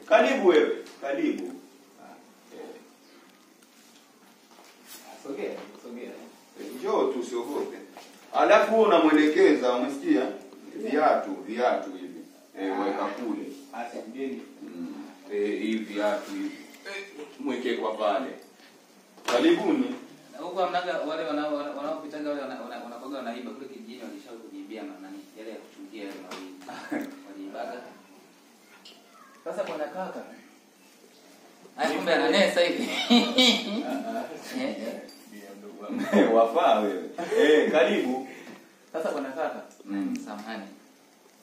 Karibu wewe, karibu. Sogea, sogea. Njoo tu usiogope. Alafu wewe unamwelekeza, umesikia? Viatu hivi. Weka kule. Asa mgeni. Hivi viatu hivi. Mweke kwa pale. Karibuni. Huko hamnaga wale wanaopitaga wale wanakoga wanaiba kule kijijini, walishawahi kujiibia nani yale ya kuchungia yale mawili. Waliibaga. Sasa bwana kaka. Ai kumbe ananesa hivi. Wafaa wewe. Karibu. Sasa bwana kaka. Samahani.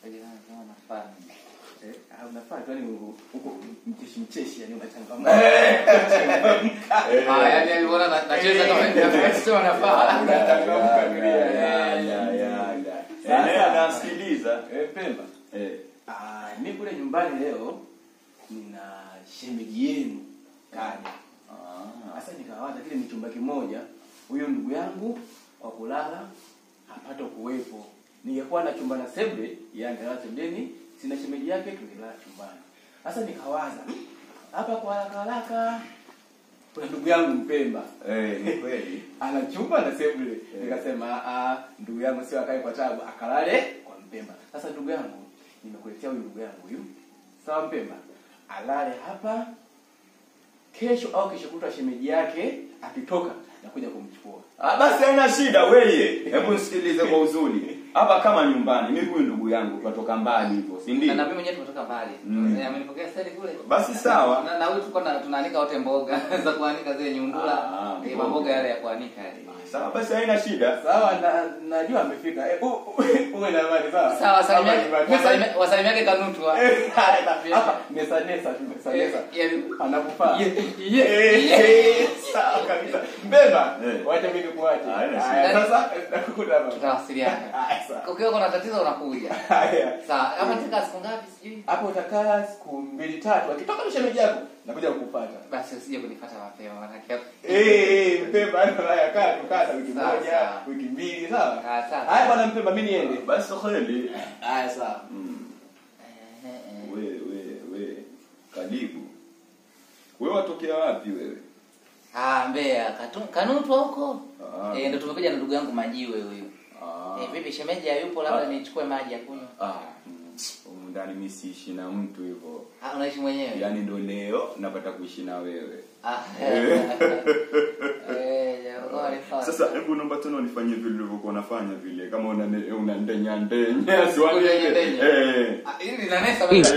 Kama nafaa. Unafaa tu yani huko mcheshi yani unachangamka. Yani aliona nacheza kama sio nafaa. Unachangamka dunia. Ya. Nasikiliza. Pemba. Mimi kule nyumbani leo nina shemeji yenu kaja. Sasa nikawaza kile ni chumba kimoja, huyo ndugu yangu kwa kulala hapata kuwepo. Ningekuwa na chumba na sebule, yeye angelala sebuleni, sina shemeji yake tungelala chumbani. Sasa nikawaza hapa kwa haraka haraka kuna ndugu yangu Mpemba. Ni kweli. Ana chumba na sebule. Nikasema ndugu yangu sio akae kwa tabu, akalale kwa Mpemba. Sasa ndugu yangu, nimekuletea huyu ndugu yangu huyu. Sawa Mpemba? Alale hapa kesho au kesho kutwa shemeji yake akitoka na kuja kumchukua. Basi haina shida wewe. Hebu nisikilize kwa uzuri. Hapa kama nyumbani, mimi huyu ndugu yangu tunatoka mbali hivyo, si ndio? Na mimi mwenyewe tumetoka mbali. Amenipokea sasa kule. Basi sawa. Na huyu tulikuwa tunaanika wote mboga za kuanika zile nyundula, mboga yale ya kuanika yale. Sawa basi haina shida. Sawa najua amefika. Uwe na amani sawa. Sawa wasalimiake Kanutu. Hapa nesa. Anakufaa. Sawa kabisa. Mbeba, wacha mimi nikuache. Sasa nakukuta hapa. Tutawasiliana. Ukiwa kuna tatizo unakuja. Sawa, hapa nitakaa siku ngapi sijui? Hapo utakaa siku 2 3. Akitoka mshemeji yako nakuja kukufuata. Basi usije kunifuata mapema maana hapo. Mpemba haya kaa tukaa wiki moja, wiki 2 sawa? Sawa. Haya bwana Mpemba mimi niende. Basi kweli. Haya sawa. We karibu. Wewe watokea wapi wewe? Mbeya, Kanutwa huko. Ndio tumekuja na ndugu yangu Majiwe huyu. Vipi shemeji hayupo, labda nichukue maji ya kunywa. Humu ndani mimi siishi na mtu hivyo. Unaishi mwenyewe? Yaani ndio leo napata kuishi na wewe. Sasa hebu naomba tena unifanyie vile ulivyokuwa unafanya vile kama unandenya ndenya siwani. Hili linanesa basi.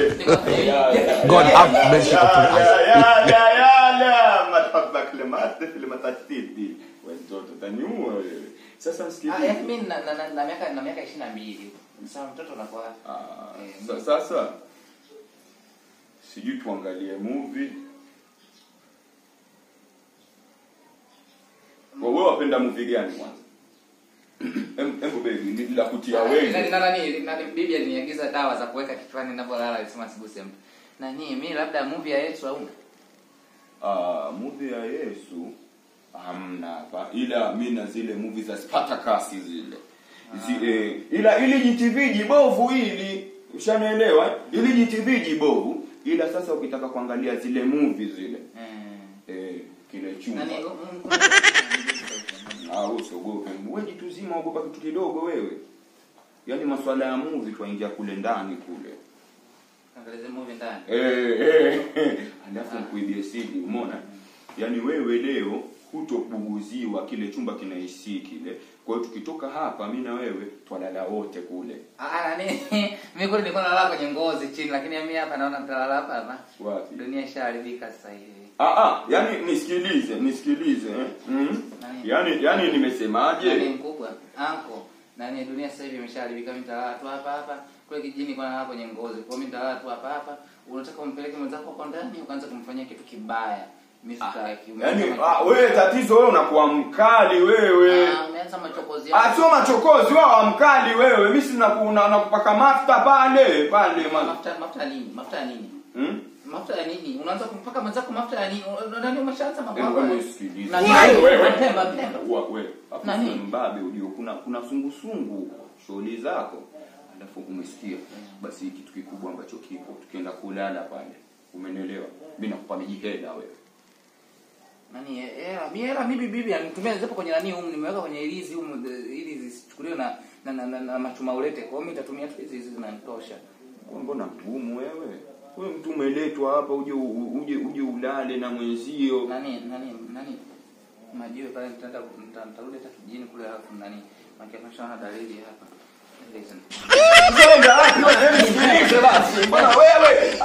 God have mercy upon us. Ya mathabak lema tatidi. Wewe mtoto taniua wewe. Sasa msikilize. Mimi na miaka 22. Sasa mtoto anakuwa sasa sijui tuangalie movie. Wewe wapenda movie gani kwanza? Embo baby, la kutia wewe. Nani bibi aliniagiza dawa za kuweka kichwani ninapolala, alisema siguse mtu. Nani mimi labda movie ya Yesu au? Movie ya Yesu hamna hapa. Ila mimi na zile movie za Spartacus zile. Ila ili GTV jibovu hili, ushanielewa? Ili GTV jibovu, ila sasa ukitaka kuangalia zile movie zile. Kile chumba. Usiogope. Wewe jitu zima ogopa kitu kidogo wewe. Yaani masuala ya movie tuingia kule ndani kule. Angalia movie ndani. Alafu nikuibie siri, umeona? Yaani wewe leo hutobuguziwa, kile chumba kina AC kile. Kwa hiyo tukitoka hapa mimi na wewe twalala wote kule. Nani? Mimi kule nilikuwa nalala kwenye ngozi chini, lakini mimi hapa naona mtalala hapa hapa. Wapi? Dunia ishaharibika sasa hivi. Yaani nisikilize. Yaani nimesemaje? Nani mkubwa? Anko. Nani dunia sasa hivi imeshaharibika, mimi nitalala tu hapa hapa. Kule kijijini kwa nalala kwenye ngozi. Kwa mimi nitalala tu hapa hapa. Unataka umpeleke mwenzako kwa ndani ukaanza kumfanyia kitu kibaya. Yaani wewe tatizo wewe unakuwa mkali wewe. Umeanza machokozi yako. Sio machokozi, wewe mkali wewe. Mimi sina nakupaka mafuta pale pale. Mafuta nini? Mafuta nini? Mafuta ya nini? Unaanza kumpaka mwenzako mafuta ya nini? Nani umeshaanza mambo yako? Wewe Pemba. Wewe. Nani? Mbabe ujio kuna sungusungu shughuli zako. Alafu umesikia. Basi kitu kikubwa ambacho kipo tukienda kulala pale. Umenielewa? Mimi nakupa mijihela wewe. Nani hela, mi hela mimi bibi anitumia zipo kwenye nani humu, nimeweka kwenye ilizi humu ili zisichukuliwe na machuma ulete. Kwa hiyo mimi nitatumia tu hizi hizi zinanitosha. Wewe mbona mgumu wewe? Wewe mtu umeletwa hapa uje uje ulale na mwenzio. Nani majiwe pale nitaenda nitarudi hata kijijini kule alafu nani maana dalili hapa. Mbona wewe